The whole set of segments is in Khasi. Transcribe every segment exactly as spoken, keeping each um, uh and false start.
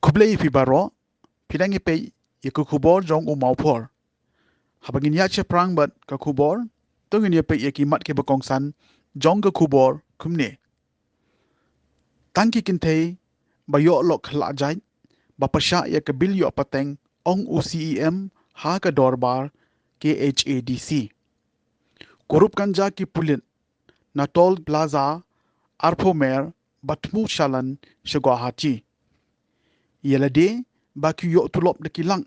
Khublei ïa phi baroh, phi dang ïa peit ïa ka khubor jong u Mawphor. Haba ngin ïaid shaphrang bad ka khubor, to ngin ïa peit ïa ki mat kiba kongsan jong ka khubor kumne. Tang ki kynthei ba ïoh lok khlad jait ba pyrshah ïa ka bil ïoh pateng, ong u C E M ha ka dorbar K H A D C. Kurup kynja ki pulit na Toll Plaza, arphew mer ba thmu shalan sha Guwahati. Ïa lade ba ki ïoh tulop da ki lak,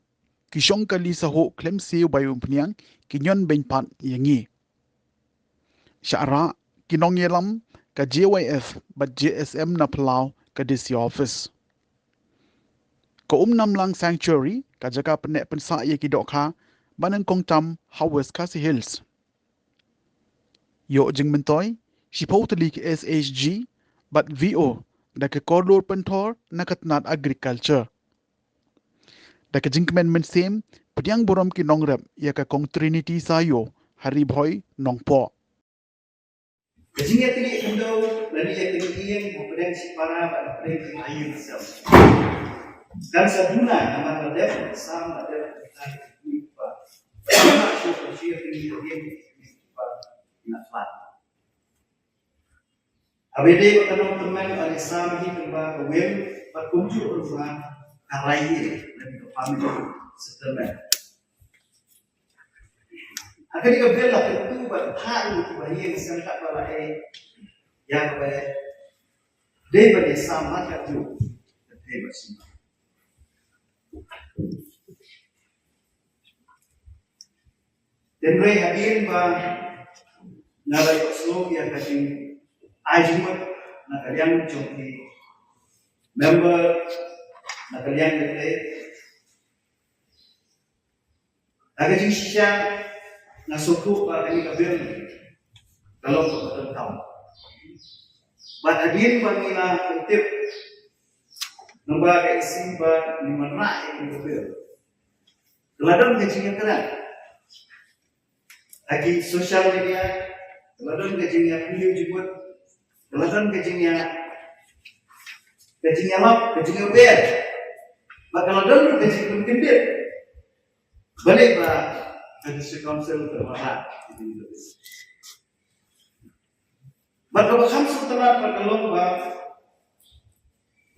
ki shong kali sahuh khlem siew bai umphniang, ki ñion beiñ pat ïa ngi. Sha rah ki nongïalam ka J Y F bad J S M na phyllaw ka D C office. Ka Umnamlang Sanctuary, ka jaka pynneh pynsah ïa ki dohkha ba nyngkong tam ha West Khasi Hills. Ïoh jingmyntoi shiphew tylli ki S H G bad V O da ka Kordor Pynthor na ka tnat Agriculture. Da ka jingkmen mynsiem, pdiang burom ki nongrep ïa ka Kong Trinity Saïo ha Ri Bhoi Nongpoh. Ka jingïakynduh khyndew lane ïakynduh ïing hapdeng shipara bad hapdeng ki aïu ki sem kan sa duna namar la dep sam la dep. Haba ïadei bad ka nongtymmen, ka nongtymmen bad ka sam hi, tang ba ka wim bad kumjuh ruh ba ka rai hi lane ka family settlement. Ha kane ka bill la kyntu bad thah ïa kiba ïeng sngewthuh ba la ai ïa kaba dei ban ïasam ha ka juh ka thei ba sima. Hynrei hadien ba nga la ïohsngew ïa ka jingai jingmut na ka liang jong ki member, na ka liang ka tei, ha ka jingshisha nga sngewthuh ba kane ka bill ka long kaba donkam. Bad hadien ba ngi la pyntip, namar ka isi ba ngi wanrah ïa kane ka bill, ka la don ka jingïakren ha ki social media, ka la don ka jingïapynïoh jingmut, ka la don ka jingïa, ka jingïalap, ka jingïawer, bad ka la don ka jingpynkyndit. Balei ba ka District Council ka wanrah ïa kane ka bill? Bad kaba kham sngewtynnat bad ka long ba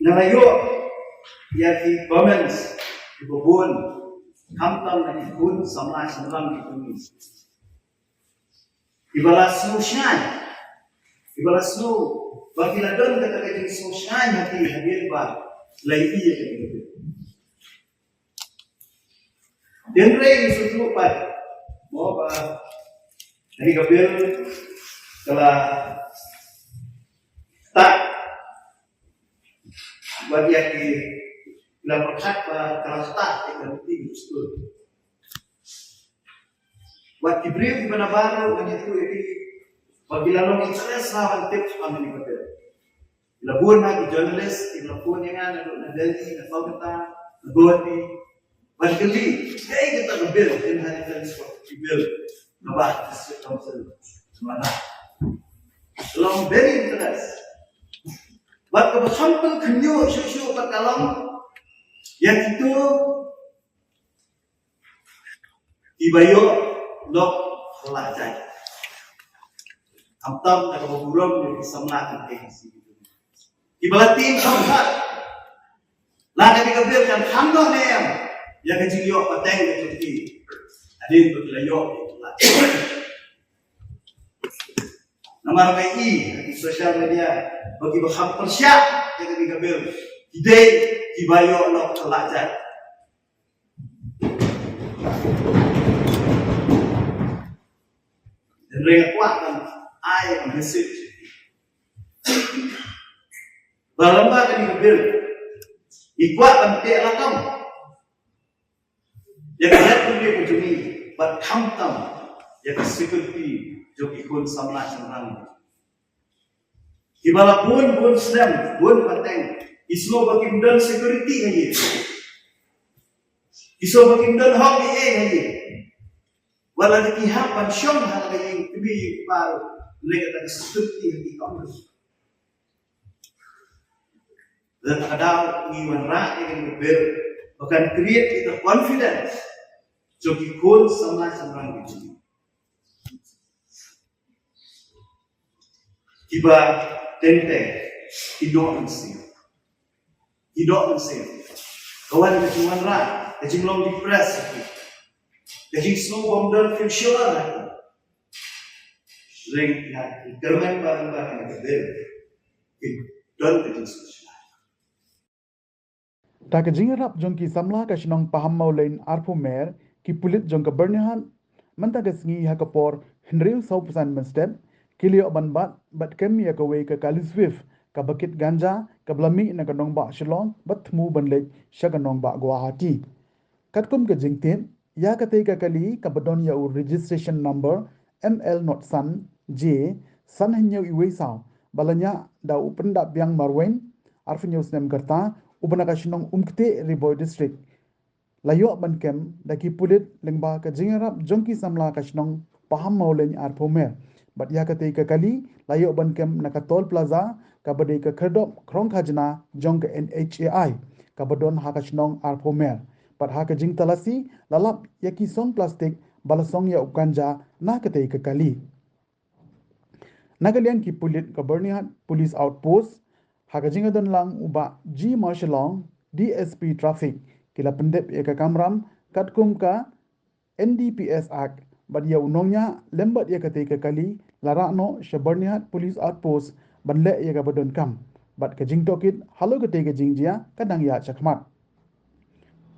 nga la ïoh ïa ki comments kiba bun, khamtam na ki khun samla shnong ki khun kiba la sngewshngaiñ, kiba la sngew ba ki la don kata ka jingsngewshngaiñ ha ki hadien ba la ïohi ïa kane ka bill. Hynrei ngi sngewthuh pat mo ba kane ka bill ka la ktah bad ïa ki, la pyrkhat ba ka la ktah ïa ka lynti ka dustur. Bad ki briew kiba nabar ruh ngan ïathuh ïa ki ba ki la long interest ha ban tip shaphang kane ka bill. Ki la bun ha ki journalist kiba la phone ïa nga naduh na Delhi, na Kolkata, na Guwahati, ban kylli kaei kata ka bill, kin ha defense of ki bill kaba District Council ka wanrah. Ka long very interest. Bad kaba kham pynkhynñiuh shuh shuh pat ka long ïa kito kiba ïoh lok khlad jait. Khamtam da kaba burom ïa ki samla ka K H A D C kiba la tieng shongkhat. La kane ka bill kan kham noh ne em ïa ka jingïoh pateng ka jong ki hadien ba ki la ïoh ïa ka lad. Namar nga i ha ki social media ba kiba kham pyrshah ïa kane ka bill ki dei kiba ïoh lok khlad jait. Hynrei nga kwah ban ai ka message ba lem bad kane ka bill ngi kwah ban teh lakam ïa ka lad ka jong ngi bad khamtam ïa ka security jong ki khun samla shynrang. Kiba la bun bun snem, bun pateng, ki sngew ba kim don security ha ïing, ki sngew ba kim don hok ei ei ha ïing. Wat la ki hap ban shong ha la ka ïing kmie ïing kpa ruh, lei kata ka security ha ki kam. Lada ka daw ngi wanrah ïa kane ka bill, ba kan create ïa ka confidence jong ki khun samla samla ki jong ngi. Kiba teng teng ki noh mynsiem. Ki noh mynsiem. Ka wan ka jingwanrah, ka jinglong depressed, ka jingsngew bym don future. Ring na ki kyrmen ba ba ka bill. Ki don ka jingsngew. Da ka jingïarap jong ki samla ka shnong Pahammawlein arphew mer, ki pulit jong ka Byrnihat mynta ka sngi ha ka por hynriew saw phew san mynstep, ki la ïoh ban bat bad kem ïa kawei ka kali Swift kaba kit ganja, kaba la mih na ka nongbah Shillong bad thmu ban leit sha ka nongbah Guwahati. Katkum ka jingtip, ïa katei ka kali kaba don ïa u registration number M L not san J san hynñiew iwei saw, ba la ñiah da u Pyndapbiang Marwein, arphew hynñiew snem ka rta, uba na ka shnong Umktieh, Ri Bhoi District, la ïoh ban kem da ki pulit lyngba ka jingïarap jong ki samla ka shnong Pahammawlein arphew mer. Bad ïa katei ka kali la ïoh ban kem na ka toll plaza, kaba dei ka khyrdop khrong khajna jong ka N H A I, kaba don ha ka shnong arphew mer. Bad ha ka jingtalasi la lap ïa ki song plastik ba la song ïa u ganja na katei ka kali. Na ka liang ki pulit ka Byrnihat Police Outpost, ha ka jingïadon lang u Bah G Marshallong, D S P Traffic, ki la pyndep ïa ka kamram katkum ka N D P S Act, bad ïa u nongñiah lem bad ïa katei ka kali la rah noh sha Byrnihat Police Outpost ban leh ïa kaba donkam. Bad ka jingtohkit halor katei ka jingjia ka dang ïaid shakhmat.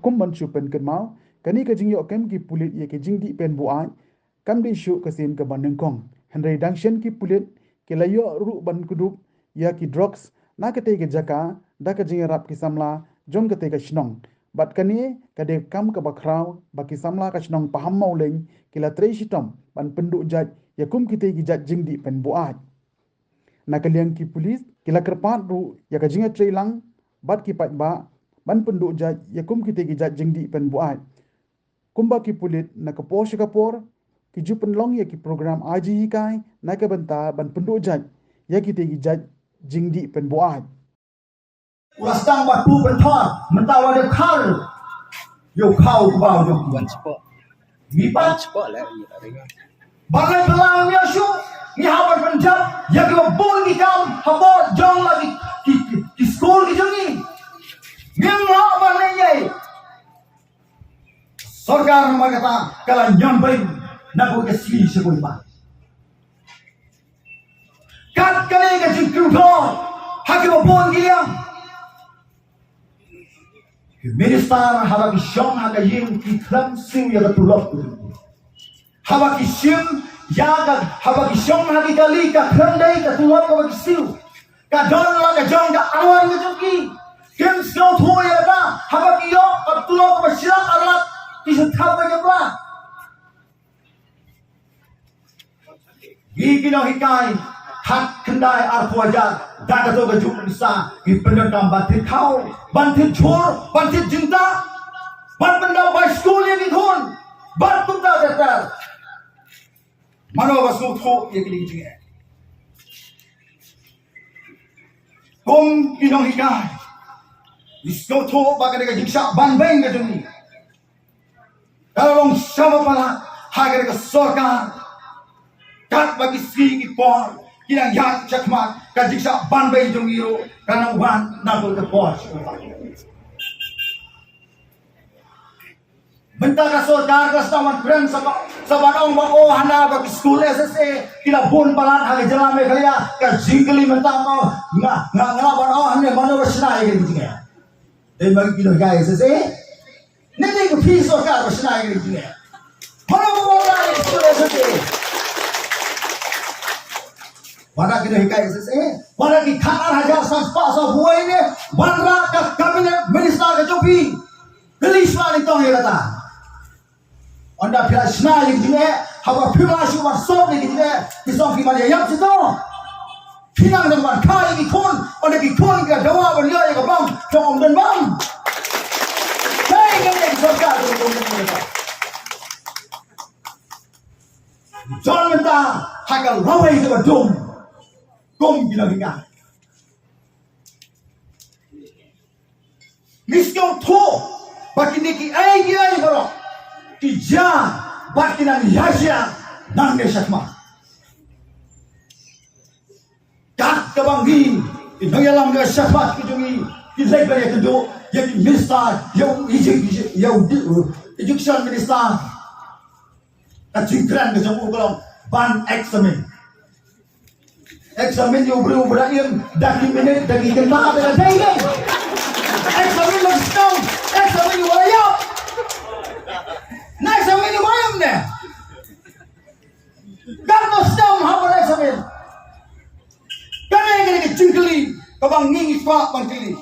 Kum ban shu pynkynmaw, kane ka jingïoh kem ki pulit ïa ki jingdih pynbuaid kam dei shuh ka sien kaba nyngkong. Hynrei dang shen ki pulit ki la ïoh ruh ban kdup ïa ki drugs na katei ka jaka da ka jingïarap ki samla jong katei ka shnong. Bad kane ka dei ka kam kaba khraw ba ki samla ka shnong Pahammawlein ki la trei shitom ban pynduh jait ïa kum kitei ki jait jingdih pynbuaid. Na ka liang ki pulit ki la kyrpad ruh ïa ka jingïatreilang bad ki paidbah ban pynduh jait ïa kum kitei ki jait jingdih pynbuaid. Kumba ki pulit na ka por sha ka por ki ju pynlong ïa ki program ai jinghikai na ka bynta ban pynduh jait ïa kitei ki jait jingdih pynbuaid. U la sdang ba tu pynthor mynta wa de khar. Ïa u khaw u kbaw jong u. Ngi pat. Ba ngi pynlang ïa shu ngi hap ban pynjah ïa kiba bun ki kam ha bor jong la ki ki ki skul ki jong ngi. Ngim lah ban leh ïa. Sorkar namar kata ka la ñion beiñ na ka sngi sha ka wei pat. Kat kane ka jingkyrpad ha kiba bun ki liang. Ki minister haba ki shong ha ka ïing ki khlem siew ïa ka tulop. Haba ki shim ïa ka, haba ki shong ha ki kali ka khlem dei ka tulop kaba ki siew. Ka don la ka jong ka awan ka jong ki. Kim sngewthuh ïa kata, haba ki ïoh ka tulop kaba shilak arlak ki shu thap ka jong la. Ngi ki nonghikai, hat khyndai arphew hajar, da kato ka juk pynsa, ngi pyndonkam ban thied khaw, ban thied jhur, ban thied jingtah, ban pyndap bai skul ïa ki khun, ban kumta ter ter. Mano ba sngewthuh ïa kine ki jingeh. Kum ki nonghikai, ngi sngewthuh ba kane ka jingshah ban beiñ ka jong ngi. Ka la long shaba palat ha kane ka sorkar. Katba ki sngi ki por ki dang ïaid shakhmat, ka jingshah ban beiñ jong ngi ruh ka nang wan na ka por shakhmat. Mynta ka sorkar ka sdang ban kren sa ka, sa ban ong ba, oh, hana ba ki skul S S A ki la bun palat ha ka jylla Meghalaya. Ka jingkylli mynta ko nga, nga, nga lah ban ong hangne mano ba shna ïa ka jingkylli. Dei ba ki nonghikai S S A? Ne dei ka phi sorkar ba shna ïa ka jingkylli? Mano ba wanrah ïa ka skul S S A? Wanrah ki nonghikai S S A? Wanrah ki khatar hajar san spah sawphew wei ne? Wanrah ka cabinet minister ka jong phi? Kylli shuwa nyngkong ïa kata. Ynda phi la shna ïa ki jingeh, haba phim lah shuh ban sop ïa ki jingeh, ki song ki ban ïa ïap sha to. Phi nang dang ban kha ïa ki khun, ynda ki khun ki dawa ban ïoh ïa ka bam, jong ym don bam. Dei ka dei ka sorkar ka jong ka. Jon mynta ha ka lawei kaba dum. Kum ki nonghikai. Ngi sngewthuh ba kine kiei kiei baroh ki jia bad ki nang ïaishah nangne shakhmat. Kat kaba ngi, ki nongïalam ka shakhmat ki jong ngi, ki leit ban ïakynduh ïa ki minister, ïa u edu-, ïa u di-, education minister. Ka jingkren ka jong u ka long ban examine. Examine ïa u briew uba im da ki minit, da ki kynta, da ka dei dei. Examine la sdang, examine ïa u ba ïap. Na examine ïa u ba im ne. Katno sdang haba la examine. Kane ka dei ka jingkylli kaba ngi ngi kwah ban kylli.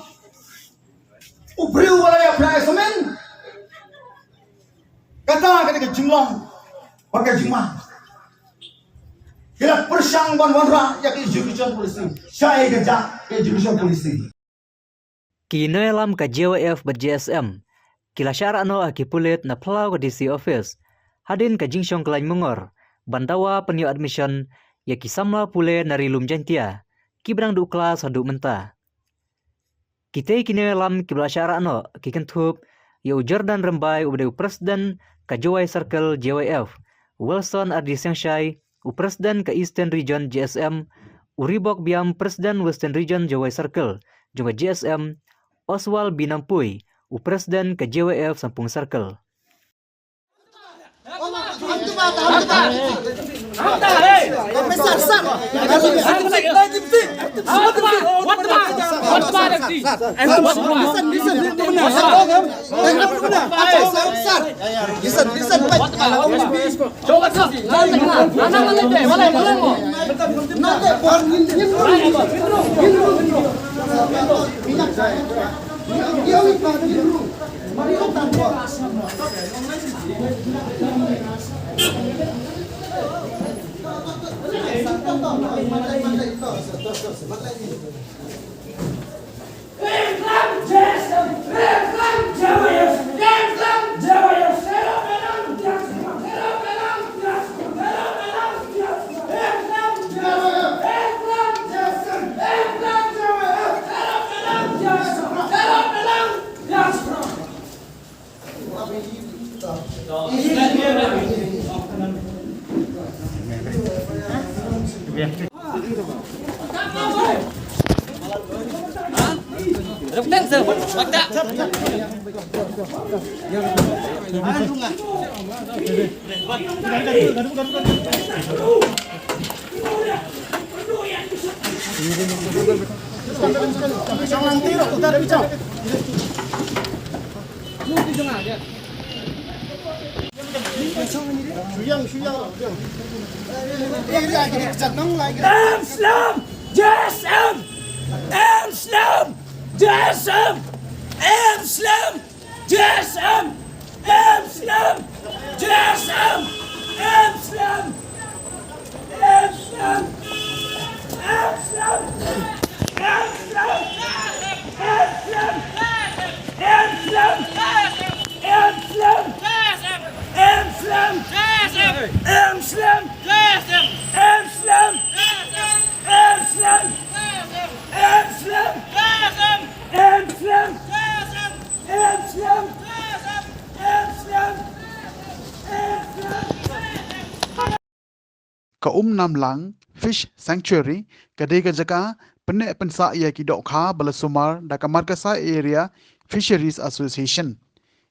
U briew uba la ïap na examine. Kata ka dei ka jinglong bad ka jingma. Ki la pyrshang ban wanrah ïa ka education policy. Shaei ka jaka education policy. Ki nongïalam ka J Y F bad J S M ki la shah rah noh ha ki pulit na phyllaw ka D C office hadien ka jingshong khlaiñ mungor ban dawa pynïoh admission ïa ki samla pule na Ri Lum Jaiñtia kiba dang duh klas haduh mynta. Kitei ki nongïalam kiba la shah rah noh ki kynthup ïa u Jordan Rymbai uba dei u president ka Jowai Circle J Y F, Wilson R D Sengshai, u president ka Eastern Region J S M, u Ribok Biam, president Western Region Jowai Circle jong ka J S M, Oswald B Nampui, u president ka J Y F Sampung Circle. Em slem! J S M! Em slem! J S M! Em slem! J S M! Em slem! J S M! Em slem! Ka Umnamlang Fish Sanctuary ka dei ka jaka pynneh pynsah ïa ki dohkha ba la sumar da ka Markasa Area Fisheries Association.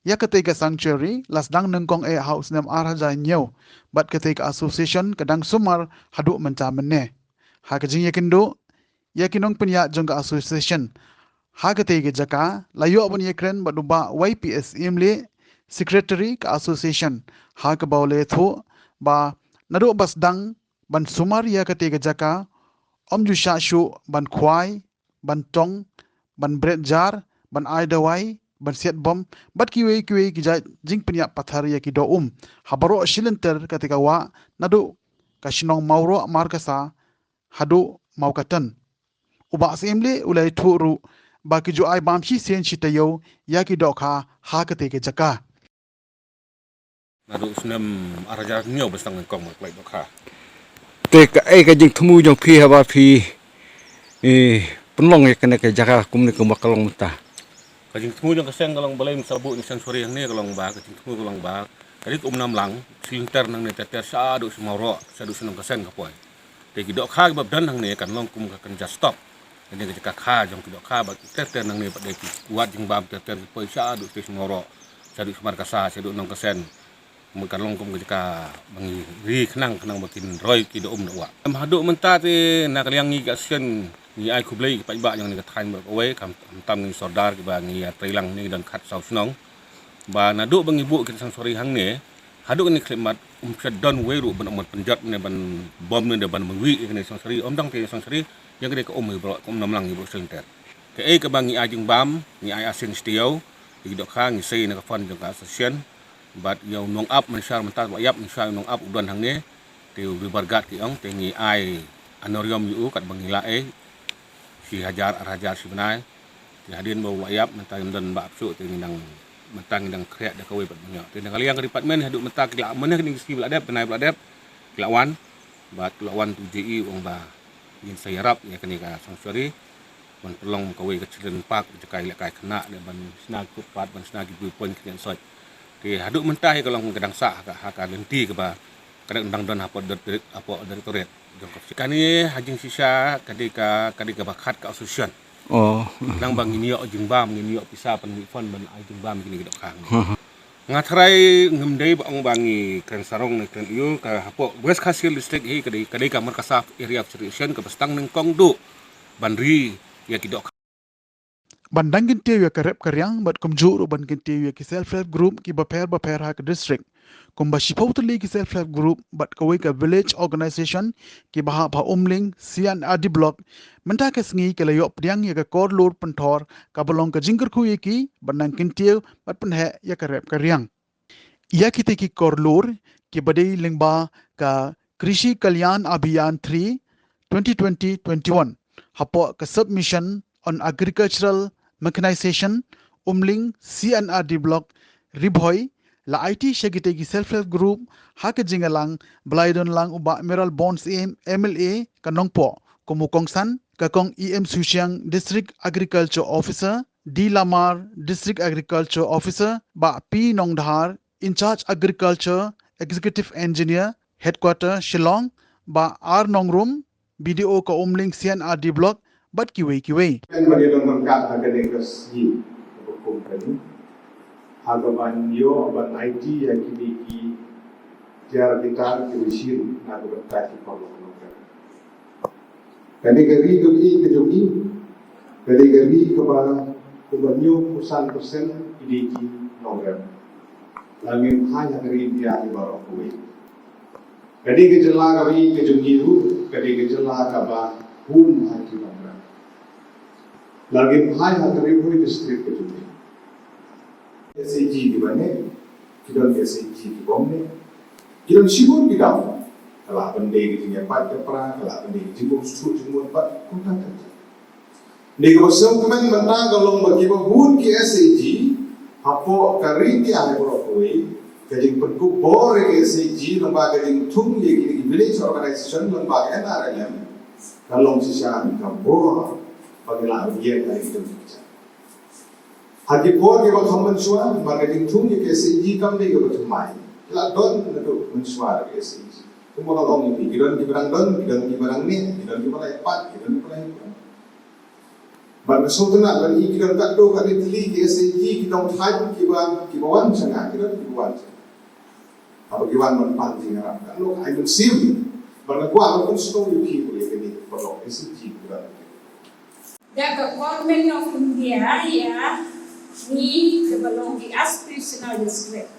Ïa katei ka sanctuary la sdang nyngkong eh ha u snem ar hajar hynñiew bad katei ka association ka dang sumar haduh mynta mynne. Ha ka jingïakynduh ïa ki nongpynïaid jong ka association ha katei ka jaka, la ïoh ban ïakren bad u Bah Y P S Imlih, secretary ka association, ha kaba u la ïathuh ba naduh ba sdang ban sumar ïa katei ka jaka, ym ju shah shuh ban khwai, ban tong, ban bret jar, ban ai dawai, ban siat bom bad kiwei kiwei ki jait jingpynïap pathar ïa ki doh um ha baroh shi lynter katei ka wah, naduh ka shnong Mawroh Markasa haduh Mawkatton. U Bah Syiemlieh u la ïathuh ruh ba ki ju ai bam shisien shi taïew ïa ki dohkha ha katei ka jaka. Naduh u snem ar hajar hynñiew ba sdang nyngkong ban khlaiñ dohkha. Te kaei ka jingthmu jong phi haba phi, eh, pynlong ïa kane ka jaka kumne kumba ka long mynta? Ka jingthmu jong ka seng ka long balei mynta buh ïa ka sanctuary hangne ka long ba, ka jingthmu ka long ba ka dei ka Umnamlang, shi lynter nangne ter ter shaduh sha Mawroh, shaduh sha Nongkasen ka poi. Te ki dohkha kiba don hangne kan long kum ka kan just stop. Kane ka jaka kha jong ki dohkha bad ter ter nangne pat dei ki wad jingbam ter ter ki poi shaduh sha Mawroh, shaduh sha Markasa, shaduh Nongkasen. Mut kan long kum ka jaka ba ngi ri khnang khnang ba kin roi ki da um da wah. Em haduh mynta te na ka liang ngi ka sien ngi ai khublei ki paidbah jong ngi ka thaiñ ba kawei, khamtam ngi sordar kiba ngi ïa trei lang ngi don khatsaw shnong. Ba naduh ba ngi buh ki sanctuary hangne haduh kane ka khyllipmat um shym don wei ruh ban ym pynjot ne ban bom ne ban mangwi ïa kane ka sanctuary, ym dang te sanctuary ïa kane ka um ïa baroh ka Umnamlang ïa baroh senter. Kaei kaba ngi ai jingbam, ngi ai arsien shi taïew ïa ki dohkha, ngi sei na ka fund jong ka association. Bad ïa u nongap mynshwa mynta ba ïap mynshwa u nongap u don hangne. Te u River Guard ki ong te ngi ai honorarium ïa u katba ngi lah ei shi hajar ar hajar shi bnai. Te hadien ba u lah ïap mynta ngim don ba ap shuh te ngi dang mynta ngi dang khriah da kawei pat ban ïoh. Te na ka liang ka department haduh mynta ki lah mane kine ki sngi ba lah dep, bnai ba lah dep ki lah wan. Bad ki lah wan tu J E u ong ba ngin sa ïarap ïa kane ka sanctuary ban pynlong kawei ka children park, jaka ïalehkai khynnah, ban shna ki footpath, ban shna ki view point, ki kynsoit. Te haduh mynta hi ka long ka dang sah ha ka, ha ka lynti kaba ka dang dang don hapoh dir-, hapoh directorate jong ka. Kane ha jingshisha ka dei ka, ka dei kaba khat ka association. Oh. Nang ba ngin ïoh jingbam, ngin ïoh pisa pynmih fund ban ai jingbam kine ki dohkha. Nga tharai ngim dei ba ong ba ngi kren sarong ne kren ïew, ka hapoh West Khasi Hills District hi ka dei, ka dei ka Markasa Area of Association kaba sdang nyngkong duh ban ri ïa ki dohkha. Ban dang kyntiew ïa ka rep ka riang bad kumjuh ruh ban kyntiew ïa ki self help group kiba pher bapher ha ka district. Kumba shiphew tylli ki self help group bad kawei ka village organization kiba hap ha Umling C and R D block mynta ka sngi ki la ïoh pdiang ïa ka kor lur pynthor kaba long ka jingkyrkhu ïa ki ban dang kyntiew bad pynheh ïa ka rep ka riang. Ïa kita ki kor lur kiba dei lyngba ka Krishi Kalyan Abhiyan three twenty twenty twenty-one hapoh ka Sub Mission on Agricultural Mechanization, Umling C and R D Block, Ri Bhoi, la aiti sha kita ki self help group ha ka jingïalang ba la ïadon lang u Bah Mayralborn Syiem, M L A ka Nongpoh, kum u kongsan, ka Kong E M Suchiang, District Agriculture Officer, D Lamar, District Agriculture Officer, Bah P Nongdhar, In-charge Agriculture, Executive Engineer, Headquarter Shillong, Bah R Nongrum, B D O ka Umling C and R D Block, bad kiwei kiwei. Kan ba dei don ryngkat ha kane ka sngi kaba kum kane, ha kaba ïoh ban aiti ïa kine ki tiar ki tar ki machine na ka bynta ki paralok nongkrem. Kane ka ri ka ri ka jong i, kane ka ri kaba kumba hynñiewphew san percent ki dei ki nongrep. La ngim phai ha ka ri India hi baroh kawei. Kane ka jylla kaba i ka jong i ruh, kane ka jylla kaba hun ha ki nongrep. La ngim phai ha ka Ri Bhoi district ka jong i. S H G kiba ne, ki don S H G kibym ne. Ki don shibun ki daw. Ka lah ban dei ka jingïapait ka pra, ka lah ban dei ka jingmut suk jingmut pat, kumta kumta. Dei kaba sngewkmen mynta ka long ba kiba bun ki S H G hapoh ka ri India hi baroh kawei, ka jingpynkup bor ïa ki S H G lyngba ka jingthung ïa ki village organization lyngba ka N R L M, ka long shisha ka bor ba ngi lah ban ïeng ha ki jong ki. Ha ki por kiba kham mynshuwa, namar ka jingthung ïa ki S H G kam dei kaba thymmai. Ki la don naduh mynshuwa ki S H G. Kumba nga la ong ïa phi, ki don kiba dang don, ki don kiba dang ne, ki don kiba la ïapat, ki don kiba la ïapat. Bad nga sngewtynnat ban i ki don katto katne tylli ki S H G ki nongthait kiba, kiba wan sha nga, ki don kiba wan sha nga. Haba ki wan ban pan jingïarap, ka anok ai mynsiem. Bad nga kwah ban pynsngew ïa phi ïa kane, paralok S H G kiba don. Da ka Government of India ïa ngi kaba long ki aspirational district.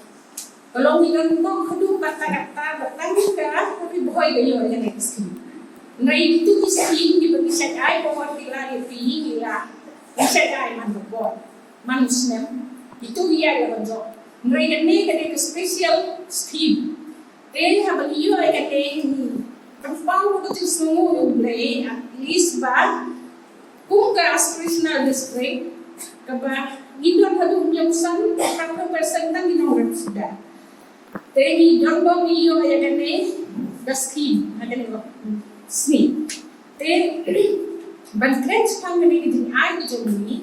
Ka long ngi don bok haduh katta katta ba tang ka Ri Bhoi ka ïoh ïa ka next scheme. Hynrei kitu ki scheme kiba ngi shait ai bor ki la ïa phi ngi la ngi shait ai man ka bor man u snem. Kitu ki ïa ïa ban jop. Hynrei kane ka dei ka special scheme. Te haba ngi ïoh ïa kane ngi pynpaw ka jingsngewnguh ïa U Blei at least ba kum ka aspirational district kaba ngi don haduh hynñiewphew san, hynñiewphew percent tang ki nongrep suda. Te ngi don ba ngi ïoh ïa kane ka scheme ha kane ka sngi. Te ban kren shaphang kane ka jingai ka jong ngi.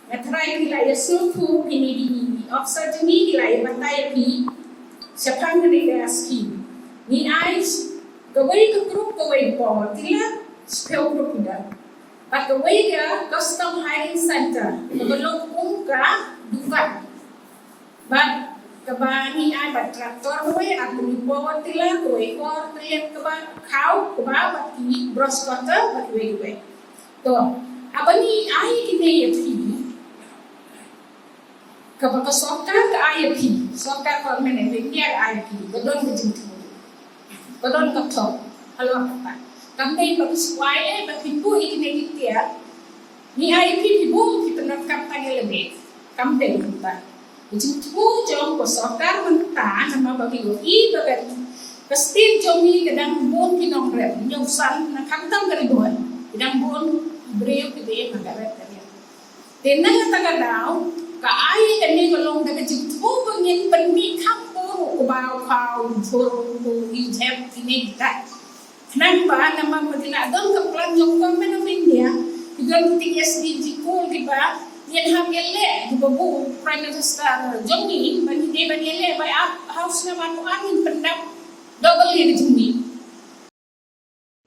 Nga trai ki la ïa sngewthuh phi ne di ni, ni officer jong ngi ki la ïa batai ïa phi shaphang kane ka scheme. Ngi ai kawei ka group kawei ka power tiller, shiphew group ida. Bad kawei ka custom hiring center, kaba long kum ka dukan. Bad kaba ngi ai bad tractor kawei, ar tylli power tiller kawei, kor tylli kaba khaw kaba bad ki brush cutter bad kawei kawei. To, haba ngi ai kine ïa phi, kaba ka sorkar ka ai ïa phi, sorkar Government of India ka ai ïa phi, ka don ka jingthmu, ka don ka thok halor kata. Kam dei ba phi shu ai eh ba phin buh ïa kine ki tiar, ngi ai ïa phi, phi buh, phi pyndonkam tang ïa lade. Kam dei kumta. Ka jingthmu jong ka sorkar mynta namar ba ki ïohi ba ka, ka state jong ngi ka dang bun ki nongrep, ngi ong san na khamtam ka ri bun, ki dang bun ki briew kiba ïeit, nongrep ka ri. Te na kata ka daw, ka ai kane ka long da ka jingthmu ba ngin pynmih kham bun u kbaw, u khaw, u jhur, u ijhep, kine kita. Khnang ba namar ba ki la don ka plan jong Government of India, ki don ki S D G goal kiba ngin hap ïaleh, kiba buh Prime Minister jong ngi, ba ngi dei ban ïaleh bai ap haus na ban wan ngin pyndap double ïa ka jong ngi.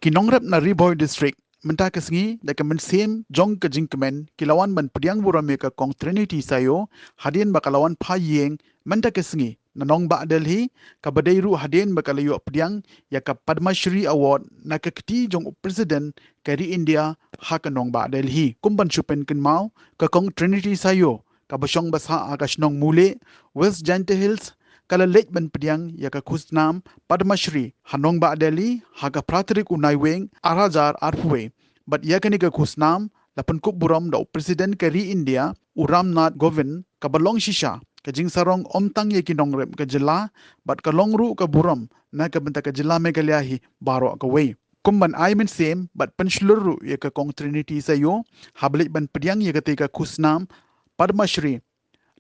Ki nongrep na Ri Bhoi District mynta ka sngi da ka mynsiem jong ka jingkmen ki la wan ban pdiang burom ïa ka Kong Trinity Sayo hadien ba ka la wan phai ïing mynta ka sngi na nongbah Delhi, kaba dei ruh hadien ba ka la ïoh pdiang ïa ka Padma Shri Award na ka kti jong u President ka ri India ha ka nongbah Delhi. Kum ban shu pynkynmaw, ka Kong Trinity Sayo, kaba shong basa ha ka shnong Mule, West Jaintia Hills, ka la leit ban pdiang ïa ka khusnam Padma Shri ha nongbah Delhi ha ka phra tarik u Naiwieng ar hajar arphew wei. Bad ïa kane ka khusnam la pynkup burom da u President ka ri India, u Ram Nath Kovind, kaba long shisha ka jingsarong ym tang ïa ki nongrep ka jylla, bad ka long ruh ka burom na ka bynta ka jylla Meghalaya hi baroh kawei. Kum ban ai mynsiem bad pynshlur ruh ïa ka Kong Trinity Sayo, haba leit ban pdiang ïa katei ka khusnam Padma Shri,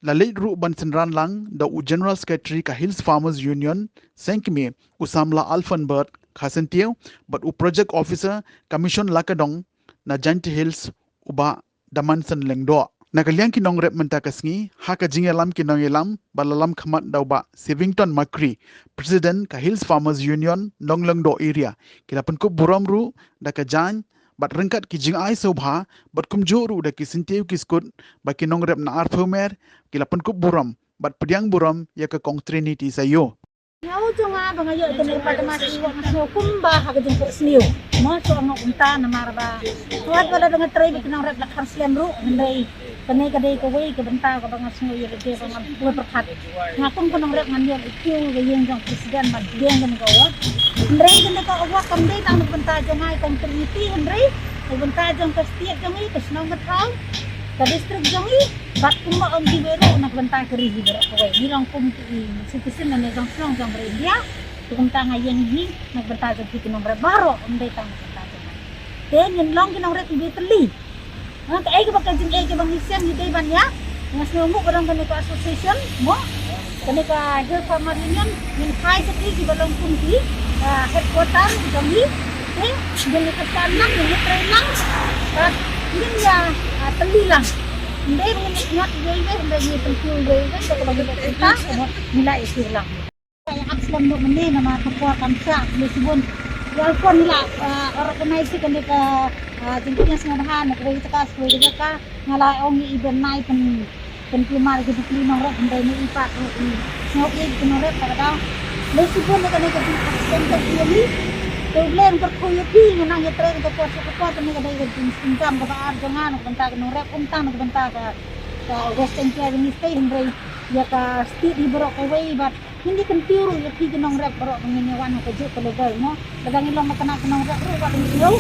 la leit ruh ban synran lang da u General Secretary ka Hills Farmers Union seng kmie, u samla Alfenbert Kharsyntiew, bad u Project Officer ka Mission Lakadong na Jaintia Hills, u Bah Damanson Lyngdoh. Na ka liang ki nongrep mynta ka sngi, ha ka jingïalam ki nongïalam ba la lam khmat da u Bah Sivington Makri, President ka Hills Farmers Union Nonglyngdoh Area, ki la pynkup burom ruh da ka jaiñ bad ryngkat ki jingai sngewbha, bad kumjuh ruh da ki syntiew ki skud, ba ki nongrep na arphew mer ki la pynkup burom bad pdiang burom ïa ka Kong Trinity Sayo. Sngewbha jong nga ba nga ïoh ïa kane ka Padma Shri, nga sngew kumba ha ka jingphohsniew. Mo, shu ong kumta namar ba wat ba la dang trei ba ki nongrep la kham slem ruh, hynrei kane ka dei kawei ka bynta kaba nga sngew ïa lade ba nga buh pyrkhat. Nga kum ka nongrep ngan ïoh ïa ka ïing jong President ban pdiang kane ka award. Hynrei kane ka award kam dei tang na ka bynta jong nga, Kong Trinity, hynrei na ka bynta jong ka state jong ngi, ka shnong ka thaw, ka district jong ngi, bad kumba ong kiwei ruh na ka bynta ka ri hi baroh kawei. Ngi long kum ki citizen na ne jong shnong jong ka ri India. Te kumta nga ïeng hi na ka bynta jong ki nongrep baroh, ym dei tang na ka bynta jong nga. Te ngin long ki nongrep kiba ïatylli. Ha, kaei kaba ka jingeh kaba ngi shem ngi dei ban ïa, nga sngew nguh ba don kane ka association, mo, kane ka Hill Farmer Union, ngin phai sha ki kiba long kum ki, ah, headquarter jong ngi. Te ngin ïa kyrpad lang, ngin ïa trei lang, bad ngin ïa, ah, tylli lang. Ym dei ba ngin ïa sngap iwei iwei, ym dei ngin ïa pynkiew iwei iwei, to kaba ngin ïa pynta, mo, ngi la ïa sngap lang. Ïa ap slem noh mynne namar ka por kam shah, khublei shibun. Ïa, ngi la, ah, organize kane ka, ah, jingpynïasngewbha na kawei ka jaka sha kawei ka jaka. Nga la ong ïa i Ben Nai pyn, pynkulmar ïa ki bapli nongrep, hynrei ne i pat ruh i sngew ïeit ïa ki nongrep, ta ka daw. Khublei shibun ïa kane ka jingpynïasngewbha ïa ngi. Te U Blei un kyrkhu ïa phi, nga nang ïatrei na ka por sha ka por, kane ka dei ka jingpynkam kaba ar jong nga na ka bynta ki nongrep, ym tang na ka bynta ka, ka West Jaintia jong ngi shatei, hynrei ïa ka state hi baroh kawei, bad ngin ïa kyntiew ruh ïa phi ki nongrep baroh ba ngin ïa wan ha kajuh ka level, mo. Lada ngi long na kane ka nongrep ruh wat ym sngew,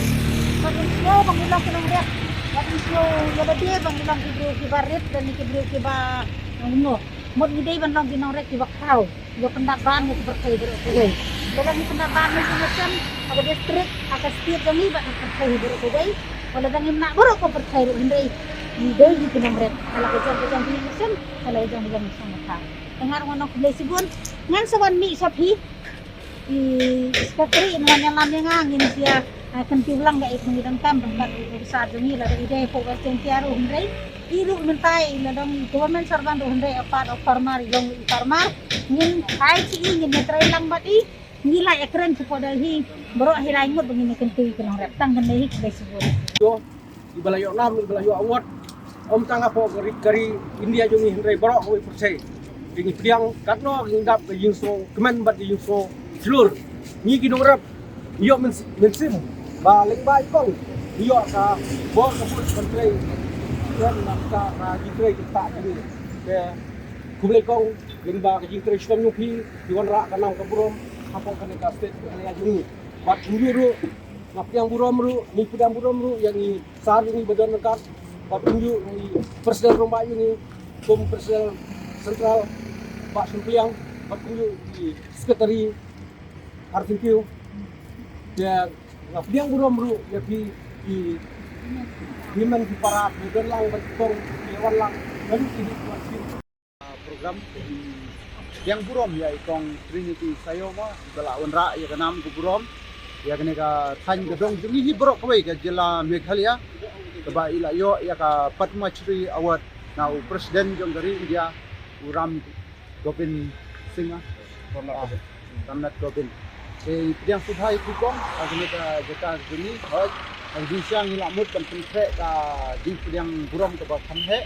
wat ym sngew ba ngi long ki nongrep, wat ym sngew ïa lade ba ngi long ki briew kiba rit lane ki briew kiba, ah, nongno. Mut ngi dei ban long ki nongrep kiba khraw, ïa pyndap ban ïa ka pyrthei baroh kawei. Lada ngi pyndap ban ïa ka nation, ha ka district, ha ka state jong ngi bad ha ka pyrthei baroh kawei. Wat lada ngim nang baroh ka pyrthei ruh, hynrei ngi dei hi ki nongrep, ha la ka jong ka jong ka nation, ha la ka jong ka jong ka nation. Te nga ruh nga ong khublei shibun. Ngan sa wan mih sha phi. I secretary in wan ïalam ïa nga, ngin sa ïa, ah, kyntiew lang kaei kaba ngi donkam, bad i officer jong ngi lada i dei hapoh West Jaintia ruh, hynrei I ruh mynta i la dang government servant ruh hynrei a part of farmer, i long i farmer. Ngin ai chi i ngin ïa trei lang bad i. Ngi la ïa kren ki poda hi. Baroh hi lai ngut ba ngin ïa kyntu ki nongrep tang kane hi ki bai sibun. Yo, i ba la ïoh nam, i ba la ïoh award. Ym tang hapoh ka ri, ka ri India jong ngi hynrei baroh kawei pyrthei. Ki ngi pdiang katno ki ngi dap ka jingsngew kmen bad ka jingsngew jlur. Ngi ki nongrep ïoh mynsiem ba lyngba i kong ïoh ka bor ka bun ban trei. Ïa nangta ka jingtrei kita kini. Te khublei kong lyngba ka jingtrei shitom jong phi, phi wanrah ka nam ka burom hapoh kane ka state ka ri jong ngi. Bad kumjuh ruh nga pdiang burom ruh, ngi pdiang burom ruh ïa ngi sar jong ngi ba don ryngkat, bad kumjuh ngi president rangbah jong ngi, kum president central, Bah Sympliang, bad kumjuh ngi secretary Har Syntiew. Te nga pdiang burom ruh ïa phi ki hynmen ki para ki don lang bad ki kong ki wan lang. Ngan ki di wan sim. Program ki pdiang burom ïa i kong Trinity Sayoma ba la wanrah ïa ka nam ka burom ïa kane ka thaiñ ka dong jong ngi hi baroh kawei ka jylla Meghalaya, kaba i la ïoh ïa ka Padma Shri Award na u President jong ka ri India, u Ram Gobind Singh, ah, Ram Nath Gobind. Te pdiang sngewbha ïa phi kong ha kane ka jaka ka jong ngi. Hooid, ka jingshisha ngi la mut ban pynkhreh ka jingpdiang burom kaba kham heh.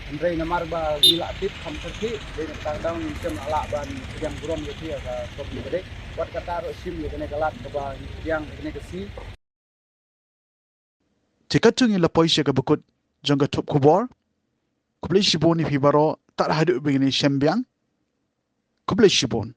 Hynrei namar ba ngi la tip kham kyrkieh, dei na kata ka daw ngim shym la lah ban pdiang burom ïa phi ha ka por kaba dei. Wat kata ruh shim ïa kane ka lad kaba ngi pdiang ha kane ka sngi. Te katto ngi la poi sha kaba kut jong ka thup khubor. Khublei shibun ïa phi baroh, tad haduh ba ngin ïashem biang. Khublei shibun.